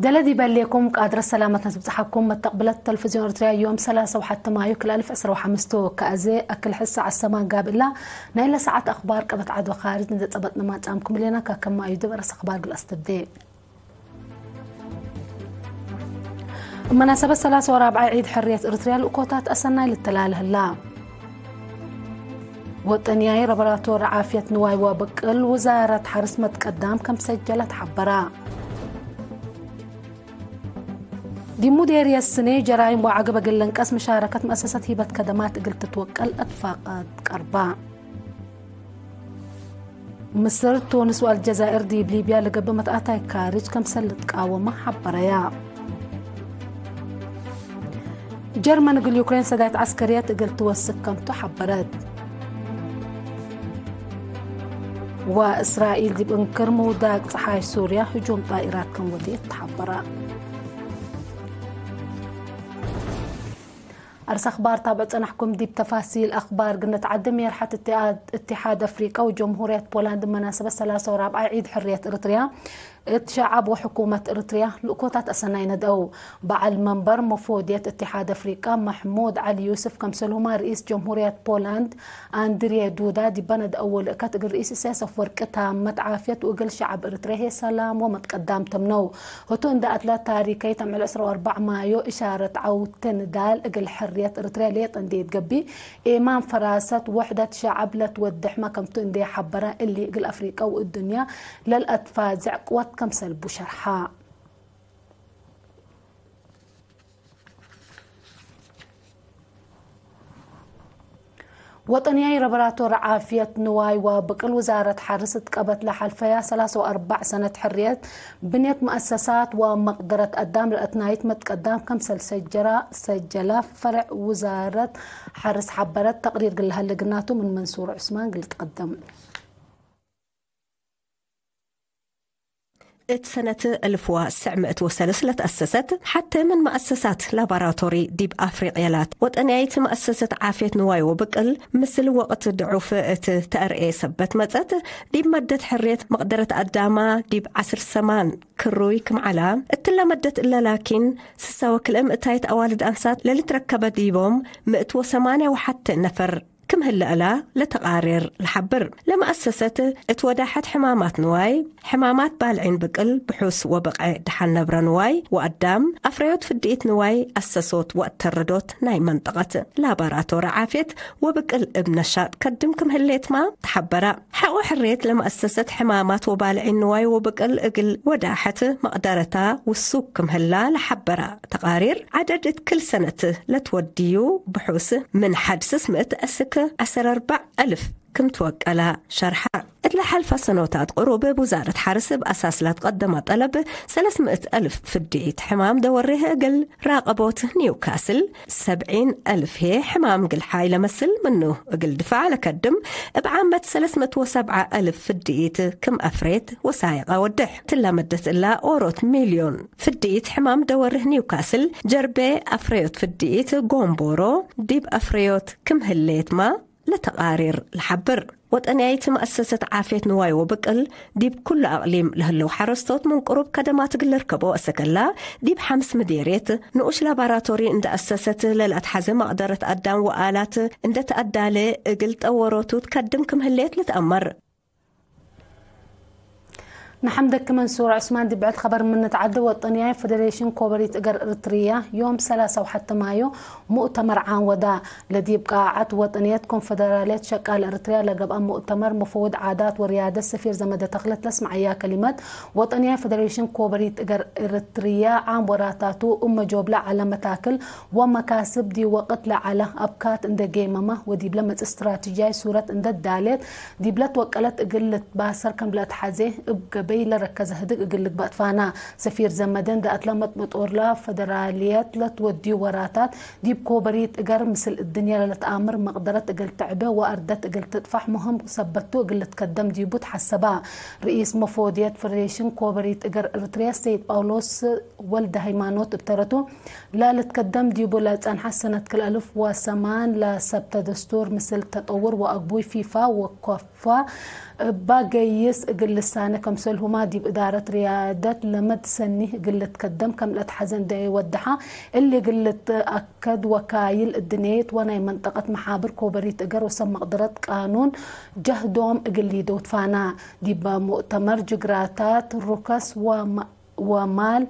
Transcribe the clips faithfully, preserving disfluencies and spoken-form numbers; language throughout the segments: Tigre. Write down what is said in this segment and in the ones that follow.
ደለ ዲበ ህሌኩም፣ ቃድረት ሰላመት ነትብጽሐኩም። መተቅብለት ተለፍዝዮን ኤረትርያ፣ ዮም ሰላሰ ወሐቲ ማዩ ክልኤ አልፍ ዕስራ ወሐምስ ቱ። ከአዜ አክል ሕስ ሰዓት ሰማን ጋብእ እላ፣ ናይለ ሰዓት አክባር ቀበት ዐድ ወካርጅ እንዴ ጸበጥነ ማጽአምኩም ህሌና። ካከማዩ ዲብ አርእስ አክባር እግል አስተብዴ። መናሰበት ሰላሰ ወራብዓይ ዒድ ሕርየት ኤረትርያ ልእኮታት አሰናይ ልትላል ህላ። ወጠንያይ ለቦራቶሪ ዓፍየት ንዋይ ወብቅል ውዛረት ሐርስ መትቀዳም ከም ሰጀለ ተሐበረ። ዲብ ሙዴርየት ስኔ ጀራይም ወዐገብ እግል ልንቀስ ምሻረከት መአሰሰት ሂበት ከደማት እግል ትትወቀል እትፋቀት ቀርባ። ምስር፣ ቱንስ ወአልጀዛይር ዲብ ሊብያ ለገብእ መትአታይ ካርጅ ከምሰል ልትቃወመ ሐበረያ። ጀርመን እግል ዩክሬን ሰዳይት ዐስከርየት እግል ትወስክ ከምቱ ሐበረት። ወእስራኤል ዲብ እንክር ምውዳቅ ጸሓይ ሱርያ ህጁም ጣኢራት ከም ወዴት ተሐበረ። አርስ አክባር ታብዕ ጸናሕኩም። ዲብ ተፋሲል አክባር ግነት ዐዲ፣ ሜርሐት እትሃድ፣ እትሓድ አፍሪቀ ወጀምሁርየት ፖላንድ መናሰበት ሰላሰ ወራብዓይ ዒድ ሕርየት ኤረትርያ እት ሸዐብ ወሕኩመት ኤረትርያ ልእኮታት አሰናይ ነድአው። በዐል መንበር መፎድየት እትሓድ አፍሪቀ መሕሙድ ዐሊ ዩስፍ፣ ከምሰልሁመ ርኢስ ጀምሁርየት ፖላንድ አንድሬ ዱዳ ዲበ ነድአው ወልእከት እግል ርኢስ ኢሳያስ አፈወርቂ ታመት ዓፍየት ወእግል ሸዐብ ኤረትርያ ህዬ ሰላም ወመትቀዳም ተምነው። ህቱ እንደ አትለ ታሪከይት አምዕል ዕስራ ወአርበዕ ማዮ እሻረት ዐውቴ ንዳል እግል ሕርየት ኤረትርያ ሌጠ እንዴ ኢትገቢ፣ ኤማን ፈራሰት ወሕደት ሸዐብ ለትወዴ ሕመ ከምቱ እንዴ ሐበረ፣ እሊ እግል አፍሪቀ ወእዱንያ ለልአትፋዝዕ ቅወት ከምሰል ቡ ሸርሐ። ወጠንያይ ለቦራቶሪ ዓፍየት ንዋይ ወብቅል ውዛረት ሐርስ እት ቀበት ለሐልፈያ ሰላሰ ወአርበዕ ሰነት ሕርየት ብንየት መአሰሳት ወመቅደረት አዳም ለአትናይት መትቀዳም ከምሰል ሰጀራ፣ ሰጀለ ፈርዕ ውዛረት ሐርስ ሐበረት። ተቅሪር እግል ለሀለ ግናቱ ምን መንሱር ዑስማን እግል ልትቀደም። እት ሰነት እልፍ ወትስዕ ምእት ወሰልስ ለተአሰሰት፣ ሐቴ ምን መአሰሳት ላቦራቶሪ ዲብ አፍሪቅያ ላት። ወጠንያይት መአሰሰት ዓፍየት ንዋይ ወብቅል፣ ምስል ወቅት ድዑፍ እት ተአርኤ ሰበት መጸት፣ ዲብ መደት ሕርየት መቅደረት አዳማ ዲብ ዐስር ሰማን ክሩይ ክም ዐላ፣ እትለ መደት እለ ላኪን፣ ስሳ ወክልኤ ምእታይት አዋልድ አንሳት ለልትረከበ ዲቦም፣ ምእት ወሰማንያ ወሐቴ ነፈር ክም ህለ እላ ለተቃሬር ለሐብር። ለመአሰሰት እት ወዳሐት ሕማማት ንዋይ፣ ሕማማት ባልዒን ብቅል፣ ብሑስ ወበቅዐ ደሐን ነብረ ንዋይ ወአዳም፣ አፍረዮት ፍድኢት ንዋይ፣ አሰሶት ወአተርዶት ናይ መንጠቀት ላቦራቶሪ ዓፍየት ወብቅል እብ ነሻጥ ከድም ክም ህሌትማ ተሐበረ። ሐቆ ሕርየት ለመአሰሰት ሕማማት ወባልዒን ንዋይ ወብቅል እግል ወዳሐት መቅደረታ ውሱክ ክም ህላ ለሐበረ ተቃሪር፣ ዐደድ እት ክል ሰነት ለትወድዩ ብሑስ ምን ሐድ ስስ ምእት እስክ ዐሰር አርበዕ አልፍ ክም ትወቀለ ሸርሐ። እት ለሐልፈ ሰኖታት ቅሩብ እብ ውዛረት ሐርስ እብ አሳስ ለትቀደመ ጠለብ ሰለስ ምእት አልፍ ፍድኢት ሕማም ደወሬህ እግል ራቀቦት ኒውካስል፣ ሰብዒን አልፍ ህዬ ሕማም ግልሓይ ለመስል ምኑ እግል ድፋዕ ለከድም፣ እብ ዓመት ሰለስ ምእት ወሰብዓ አልፍ ፍድኢት ክም አፍሬት ወሳይቀ ወድሕ። እትለ መደት እላ ኦሮት ሚልዮን ፍድኢት ሕማም ደወርህ ኒውካስል ጀርቤ አፍረዮት ፍድኢት ጎምቦሮ ዲብ አፍረዮት ክም ህሌትማ ለተቃሪር ለሐብር። ወጠንያይት መአሰሰት ዓፍየት ንዋይ ወብቅል ዲብ ኩሉ አቅሊም ለህለው ሐረስቶት ምን ቅሩብ ከደማት እግል ልርከቦ አሰከላ፣ ዲብ ሐምስ ምዴርየት ንኡሽ ላባራቶሪ እንደ አሰሰት ለለአትሐዜ መቅደረት አዳም ወአላት እንደ ተአዳሌ እግል ጠወሮቱ ትከድም ክም ህሌት ልትአመር። ነሐምደክ መንሱር ዑስማን። ዲብ ብዕድ ኸበር ምን ንትዓደ፣ ወጠንያይ ፌዴሬሽን ኮበሪት እገር ኤረትርያ ዮም ሰላሳ ወሐቲ ማዮ ሙእተመር ዓም ወዳ። ለዲብ ቃዓት ወጠንየት ኮንፈደራልየት ሸቃል ኤረትርያ ለገብአ ሙእተመር፣ መፈውድ ዓዳት ወርያደት ሰፊር ዘመደ ተክለት ለስምዐያ ከሊመት፣ ወጠንያይ ፌዴሬሽን ኮበሪት እገር ኤረትርያ ዓም ወራታቱ እብ መጆብለ ዐለ መታክል ወመካስብ ዲብ ወቅት ለዐለ አብካት እንደ ጌመመ ወዲብለ መጽእ ስትራቴጂያይ ሱረት እንደ ዳሌት ዲብለ ትወቀለት እግል ልትባሰር ከም ለአትሐዜ እብ ገበይ ለረከዘ ህድግ እግል ልግበእ ትፋና። ሰፊር ዘመደ እንደ አትለ መጥመጦርላ ፈደራልየት ለትወድዩ ወራታት ዲብ ኮበሪት እገር ምስል እድንየ ለልትአምር መቅደረት እግል ትዕቤ ወአርደት እግል ትጥፋሕ ምህም ሰበት ቱ እግል ልትከደም ዲቡ ተሐሰባ። ርኢስ መፎድየት ፌዴሬሽን ኮበሪት እገር ኤረትርያ ሰይድ ጳውሎስ ወልደሃይማኖት እብ ተረቱ፣ ለልትከደም ዲቡ ለጸንሐ ሰነት ክል አልፍ ወሰማን ለሰብተ ደስቱር ምስል ተጠውር ወአግቡይ ፊፋ ወኮፋ እባ ገይስ እግል ልሳነ ከምሰል ክምሰልሁማ ዲብ እዳረት ርያደት ለመድ ሰኒ እግል ልትከደም ከም ለትሐዘ እንዴ ወደሓ፣ እሊ እግል ልትአከድ ወካይል እድንየት ወናይ መንጠቀት መሓብር ኮበሪት እገር ወሰብ መቅደረት ቃኑን ጀህዶም እግል ሊደው ትፋና። ዲበ ሙእተመር ጅግራታት፣ ሩከስ ወማ-፣ ወማል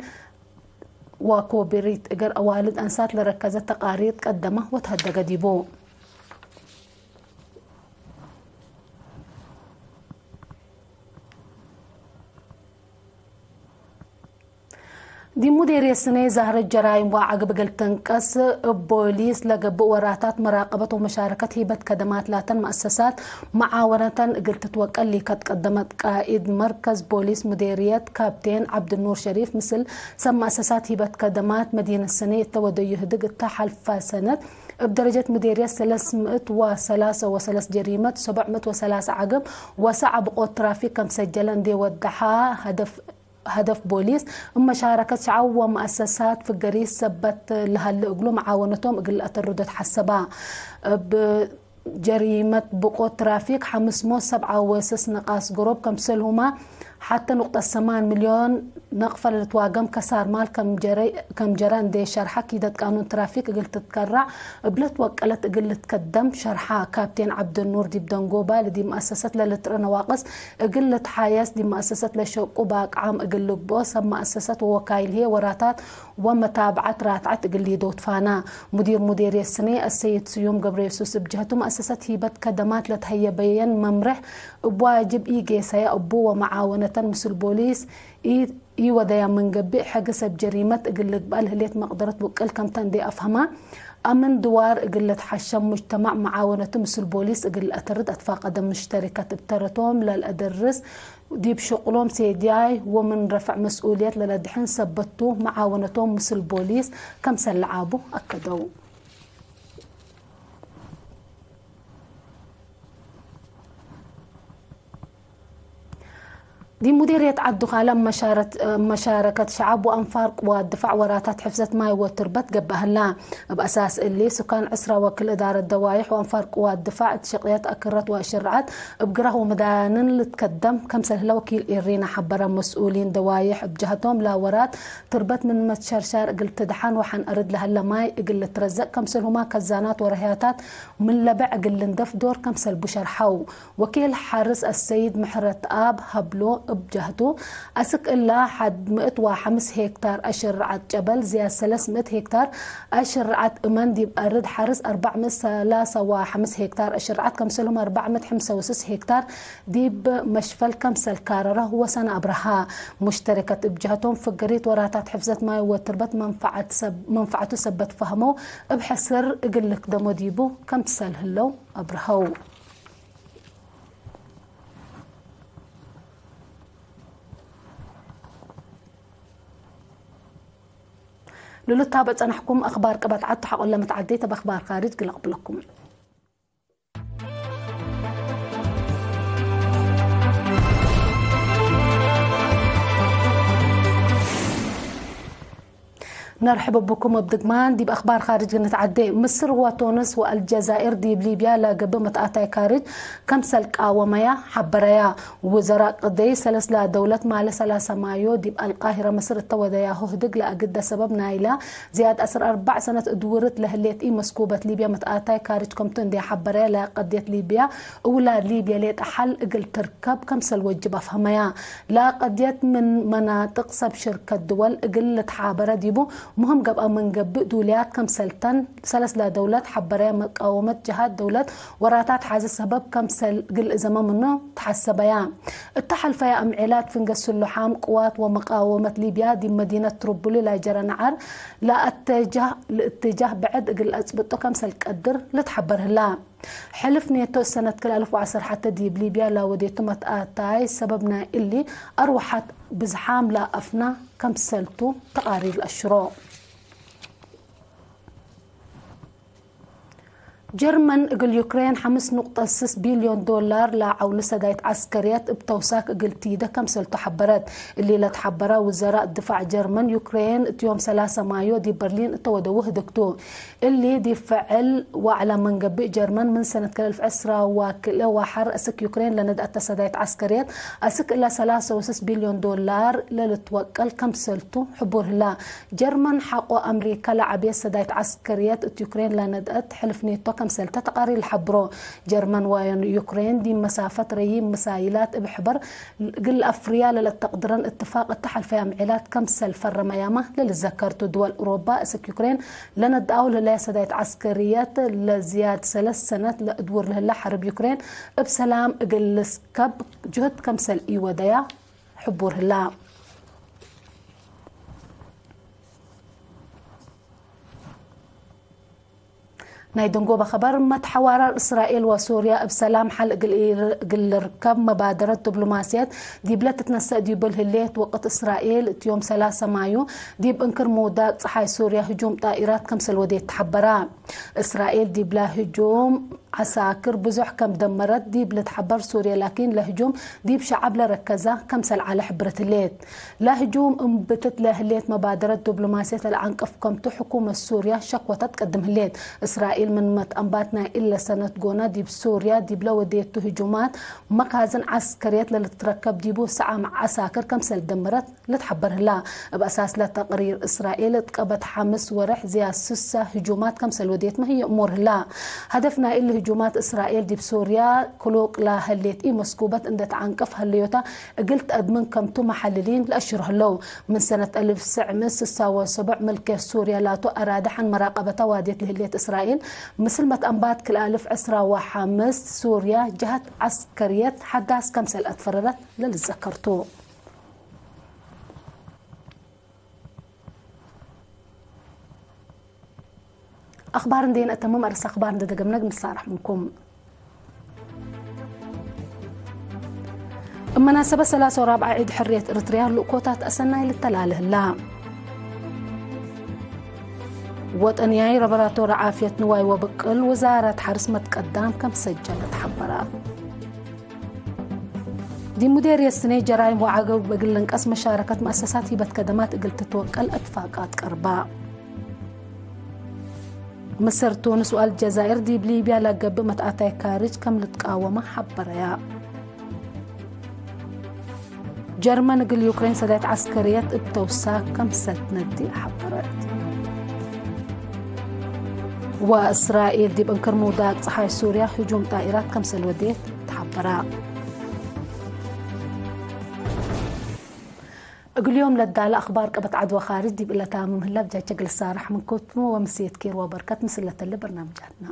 ወኮበሪት እገር አዋልድ አንሳት ለረከዘ ተቃሪር ቀደመ ወተሀደገ ዲቡ። ዲብ ሙዴርየት ስኔ ዛህረት ጀራይም ወዐግብ እግል ትንቀስ፣ እብ ቦሊስ ለገብእ ወራታት መራቀበት ወመሻረከት ሂበት ከደማት ላተን መአሰሳት መዓወነተን እግል ትትወቀል ሊከት ቀደመት። ቃኢድ መርከዝ ቦሊስ ሙዴርየት ካፕቴን ዐብድኑር ሸሪፍ ምስል ሰብ መአሰሳት ሂበት ከደማት መዲነት ስኔ እተ ወደዩ ህድግ እተ ሐልፈ ሰነት እብ ደረጀት ሙዴርየት ሰለስ ምእት ወሰላሰ ወሰለስ ጀሪመት፣ ሰቡዕ ምእት ወሰላሰ ዐግብ ወሰዕ ብቆት ትራፊክ ከም ሰጀለ እንዴ ወደሐ፣ ሀደፍ ሀደፍ ቦሊስ እብ መሻረከት ሸዐብ ወመአሰሳት ፍገሪት ሰበት ለሀለ እግሉ መዓወነቶም እግል ለአተርዶ ተሐሰባ። እብ ጀሪመት ብቆት ትራፊክ ሐምስ ምእት ሰብዓ ወስስ ነቃስ ገሮብ ከምሰልሁማ ሐተ ኑቅጠት ሰማን ሚልዮን ነቅፈ ለልትዋገም ከሳር ማል ከም ጀረ፣ ከም ጀረ እንዴ ሸርሐ ኪደት ቃኑን ትራፊክ እግል ትትከራዕ እብለ ትወቀለት እግል ልትከደም ሸርሐ። ካፕቴን ዐብደኑር ዲብ ደንጎባ ለዲብ መአሰሰት ለልትርአ ነዋቅስ እግል ልትሓየስ፣ ዲብ መአሰሰት ለሸቁ ባቅዓም እግል ልግብኦ፣ ሰብ መአሰሰት ወወካይል ህዬ ወራታት ወመታብዐት ራትዐት እግል ሊደው ትፋና። ሙዲር ሙዴርየት ስኔ አሰይድ ስዩም ገብረየሱስ እብ ጀህቱ፣ መአሰሰት ሂበት ከደማት ለትሀየበየን መምርሕ እብ ዋጅብ ኢጌሰያ እቡ ወመዓወነተን ምስል ቦሊስ ኢ-፣ ኢወደያ ምን ገብእ፣ ሕግ ሰብ ጀሪመት እግል ልግበአ ለህሌት መቅደረት ውቅል ከምተ እንዴ አፍሀማ፣ አምን ድዋር እግል ልትሐሸም፣ ሙጅተማዕ መዓወነቱ ምስል ቦሊስ እግል ለአተርድ አትፋቀደ። ሙሽተሪከት እብ ተረቶም ለልአደርስ፣ ዲብ ሽቅሎም ሴድያይ ወምን ረፈዕ መስኡልየት ለለድሕን ሰበት ቱ፣ መዓወነቶም ምስል ቦሊስ ከምሰል ለዓቡ አከደው። ዲብ ሙዲርየት ዐዱ ካለ መሻረት-፣ መሻረከት ሸዐብ ወአንፋር ቅዋት ድፋዕ ወራታት ሕፍዘት ማይ ወትርበት ገብአ ህላ። እብ አሳስ እሊ፣ ስካን ዕስራ ወክል እዳረት ደዋይሕ ወአንፋር ቅዋት ድፋዕ እት ሽቅየት አክረት ወአሽርዐት እብ ግራህ ወመዳንን ልትከደም ከምሰል ህለ ወኪል ኤሪና ሐበረ። መስኡሊን ደዋይሕ እብ ጀሀቶም፣ ለወራት ትርበት ምን መትሸርሻር እግል ትደሓን ወሐን አርድ ለሀለ ማይ እግል ልትረዘቅ ከምሰልሁማ ከዛናት ወረህያታት ምን ለበዕ እግል ልንደፍ ዶር ከምሰልቡ ሸርሐው። ወኪል ሐርስ አሰይድ ምሕረትአብ ሀብሎ እብ ጀህቱ፣ አስክ እላ ሐድ ምእት ወሐምስ ሄክታር አሽርዓት ጨበል፣ ዝያድ ሰለስ ምእት ሄክታር አሽርዓት እመን፣ ዲብ አርድ ሐርስ አርበዕ ምእት ሰላሳ ወሐምስ ሄክታር አሽርዓት፣ ከምሰልሁም አርበዕ ምእት ሐምሳ ወስስ ሄክታር ዲብ መሽፈል ከምሰል ካረረ ወሰነ አብርሃ። ሙሽተረከት እብ ጀህቶም፣ ፍገሪት ወራታት ሕፍዘት ማይ ወትርበት መንፈዓት ሰብ-፣ መንፈዓቱ ሰበት ፈህመው፣ እብ ሕስር እግል ልክደሞ ዲቡ ከምሰል ህለው አብርሀው። ለልትታበዕ ጸናሕኩም አኽባር ቅበት ዐድ ተሐቆለ መትዓደይ ተብ አኽባር ካርጅ ግል አቅብለኩም። ነርሕብ ብኩም። እብ ድግማን ዲብ አኽባር ካርጅ ግንትዓዴ። ምስር ወቶንስ ወአልጀዛይር ዲብ ሊብያ ለገብእ መትአታይ ካርጅ ከምሰል ቃወመያ ሐበረያ። ውዘራእ ቅደይ ሰለስላ ደውለት ማለ ሰላሳ ማዮ ዲብ አልቃሂረ ምስር እተ ወደያሁ ህድግ ለአግደ ሰበብ ናይላ ዝያድ አስር አርበዕ ሰነት እድውርት ለህሌት ኢመስኩበት ሊብያ መትአታይ ካርጅ ከምቱ እንዴ ሐበረያ፣ ለቀድየት ሊብያ እውላድ ሊብያ ሌጠ ሐል እግል ትርከብ ከምሰል ወጅብ አፍሀመያ። ለቀድየት ምን መናጥቅ ሰብ ሽርከት ድወል እግል ልትሓበረ ዲቡ ምህም ገብአ ምን ገብእ ዱልያት ከምሰልተን ሰለስላ ደውለት ሐበረያ። መቃወመት ጀሃት ደውለት ወራታት ሐዘ ሰበብ ከምሰል እግል እዘመ ምኑ ተሐሰበያ። እተ ሐልፈየ አምዔላት ፍንገ ስሉሓም ቅዋት ወመቃወመት ሊብያ ዲብ መዲነት ትሩቡሊ ለጀረ ነዓር ለአተጃህ፣ ለእትጃህ ብዕድ እግል አጽብጦ ከምሰል ቀድር ልትሐበር ህላ። ሕልፍ ኔቶ እሰነት ክል አልፍ ወዐሰር ሐተ ዲብ ሊብያ ለወዴቱ መትአታይ ሰበብ ናይ እሊ አርወሐት ብዝሓም ለአፍና ከምሰልቱ ተቃሪር ለአሽሮ። ጀርመን እግል ዩክሬን ሐምስ ንቁጠ ስስ ቢልዮን ዶላር ለዐውሉ ሰዳይት ዐስከርየት እብ ተውሳክ እግል ቲደ ከምሰልቱ ሐበረት። እሊ ለትሐበረ ውዘራእ ድፋዕ ጀርመን፣ ዩክሬን እት ዮም ሰላሰ ማዮ ዲብ በርሊን እተ ወደዉ ህድግቱ። እሊ ዲብ ፍዕል ወዐለ መንገብእ ጀርመን ምን ሰነት ክልኤ አልፍ ዕስራ ወክልኤ ወሐር እስክ ዩክሬን ለነድአተ ሰዳይት ዐስከርየት አስክ እለ ሰላሰ ወስስ ቢልዮን ዶላር ለልትወቀል ከምሰልቱ ሕቡር ህላ። ጀርመን ሐቆ አምሪካ ለዐቤት ሰዳይት ዐስከርየት እት ዩክሬን ለነድአት ሕልፍ ኔቶ ከምሰልተ ተቃሪር ለሐብሮ። ጀርመን ወዩክሬን ዲብ መሳፈት ረዪም ምሳይላት እብ ሕበር እግል አፍርያ ለለተቅድረን እትፋቅ እተ ሐልፈየ አምዒላት ከምሰል ፈረመያመ ለልዘከርቱ። ድወል ኡሮባ እስክ ዩክሬን ለነድአው ለህለየ ሰዳይት ዐስከርየት ለዝያድ ሰለስ ሰነት ለእድውር ለህለ ሐርብ ዩክሬን እብ ሰላም እግል ልስከብ ጅሁድ ከምሰል ኢወደያ ሕቡር ህላ። ናይ ደንጎበ ኸበር፣ መትሐዋራር እስራኤል ወሱርያ እብ ሰላም ሐል እግል ኢር-፣ እግል ልርከብ መባደረት ዲብሎማስየት ዲብለ ትትነሰእ ዲብል ህሌት ወቅት፣ እስራኤል እት ዮም ሰላሰ ማዩ ዲብ እንክር ምውዳቅ ጸሓይ ሱርያ ህጁም ጣኢራት ከምሰል ወዴት ተሐበራ። እስራኤል ዲብላ ህጁም ዐሳክር ብዙሕ ከም ደመረት ዲብ ልትሐበር ሱርየ፣ ላኪን ለህጁም ዲብ ሸዐብ ለረከዛ ከምሰል ዐለ ሕብረት ህሌት። ለህጁም እምብትት ለህሌት መባደረት ዲብሎማስየት ለለዐንቅፍ ከምቱ ሕኩመት ሱርያ ሸክወተ ትቀድም ህሌት። እስራኤል ምን መትአንባት ናይ እለ ሰነት ጎና ዲብ ሱርያ ዲብለ ወዴቱ ህጁማት መካዝን ዐስከርየት ለልትረከብ ዲቡ ሰዓም ዐሳክር ከምሰል ደመረት ልትሐበር ህላ። እብ አሳስ ለተቅሪር፣ እስራኤል እት ቀበት ሐምስ ወርሕ ዝያድ ስሰ ህጁማት ከምሰል ወዴትመ ህዬ እሙር ህላ። ሀደፍ ናይ እሊ ህጁማት፣ እስራኤል ዲብ ሱርያ ክሉቅ ለህሌት ኢመስኩበት እንዴ ተዐንቅፍ ሀለዮታ እግል ተአድምን ከምቱ መሐልሊን ለአሽሩ ህለው። ምን ሰነት አልፍ ትሰዕ ምእት ስሳ ወሰቡዕ ምልክየት ሱርያ ላቱ አራዲ ሐን መራቀበታ ዋዴት ለህሌት እስራኤል፣ ምስል መትአንባት ክልኤ አልፍ ዕስራ ወሐምስ ሱርያ ጀሀት ዐስከርየት ሐዳስ ከምሰል አትፈረረት ለልትዘከር ቱ። አኽባር እንዴ ነአተምም፣ አርእስ አኽባር እንዴ ደገምነ ንሳረሕ ምንኩም። እብ መናሰበት ሰላሰ ወራብዓ ዒድ ሕርየት ኤረትርያ ልእኮታት አሰናይ ልተላለ ህላ። ወጠንያይ ላቦራቶሪ ዓፍየት ንዋይ ወብቅል ውዛረት ሐርስ መትቀዳም ከም ሰጀለት ሐበረ። ዲብ ሙዴርየት ስኔ ጀራይም ወዐገብ እግል ልንቀስ መሻረከት መአሰሳት ሂበት ከደማት እግል ትትወቀል እትፋቃት ቀርባ። ምስር፣ ቱንስ ወአልጀዛይር ዲብ ሊብያ ለገብእ መትአታይ ካርጅ ከም ልትቃወመ ሐበረያ። ጀርመን እግል ዩክሬን ሰዳይት ዐስከርየት እብ ተውሳክ ከምሰል ትነዴ ሐበረት። ወእስራኤል ዲብ እንክር ምውዳቅ ጸሓይ ሱርያ ህጁም ጣኢራት ከምሰል ወዴት ተሐበራ። እግል ዮም ለዳለ አኽባር ቀበት ዐድ ወካርጅ ዲብ እለ ታምም ህላ። ብጃቼ እግል ሳረሕ ምንኩም ወምስየት ኬር ወበርከት ምስል ለተለ በርናምጃትና።